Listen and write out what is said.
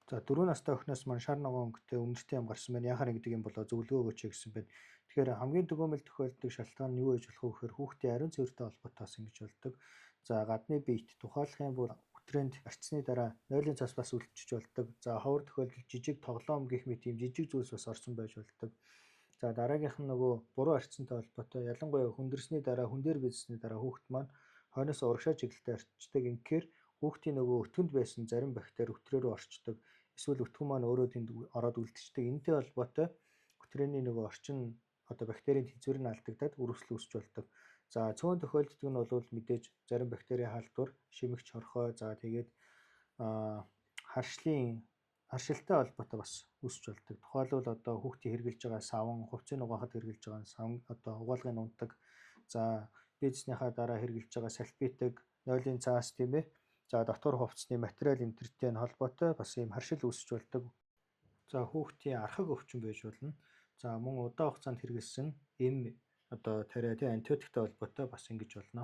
За, 4 настай охиноос маань шар ногоон өнгөтэй үнэртэй юм гарсан байна. Яахаар ингэдэг юм болоо, зөвлөгөө өгөөч гэсэн байна. Тэгэхээр хамгийн түгээмэл тохиолддог шалтгаан нь юу байж болох вэ гэхээр хүүхдийн ариун цэвэртэй холбоотой бас ингэж болдог. За, гадны биет, тухайлах юм бол үтрээнд арчсны дараа нойлын цас бас үлдчихэж болдог. За, ховор тохиолдолд жижиг тоглоом гэх мэт ийм жижиг зүйлс бас орсон байж болдог. За, дараагийнх нь нөгөө буруу арчсантай холбоотой, ялангуяа хүндэрсний дараа, хүн дээр бийдсэний дараа хүүхд маань хойноос урагшаа чиглэлтэй арчдаг. Ингэхээр хүүхдийн нөгөө өтгөнд байсан зарим бактери өтрөө рүү орчдог. Эсвэл өтгөн маань өөрөө тэнд ороод үлдчихдэг. Энэтэй холбоотой өтрөөний нөгөө орчин одоо бактерийн тэнцвэр нь алдагдаад үрвэсэл үүсч болдог. За, цөөн тохиолддог нь бол мэдээж зарим бактерийн халдвар, шимэгч хорхой, за тэгээд харшлын харшилтай холбоотой бас үүсч болдог. Тухайлбал одоо хүүхдийн хэрэглэж байгаа саван, хувцсыг угаахад хэрэглэж байгаа саван, одоо угаалгын унтаг, за бийдснийхаа дараа хэрэглэж байгаа салфетик, нойлын цаас, тийм ээ. За, дотор хувцсны материал энэ тэртэй нь холбоотой бас ийм харшил үүсч болдог. За, хүүхдийн архаг өвчин байж болно. За, мөн удаан хугацаанд хэрэглэсэн эм одоо тариа, тийм, антибиотиктэй холбоотой бас ингэж болно.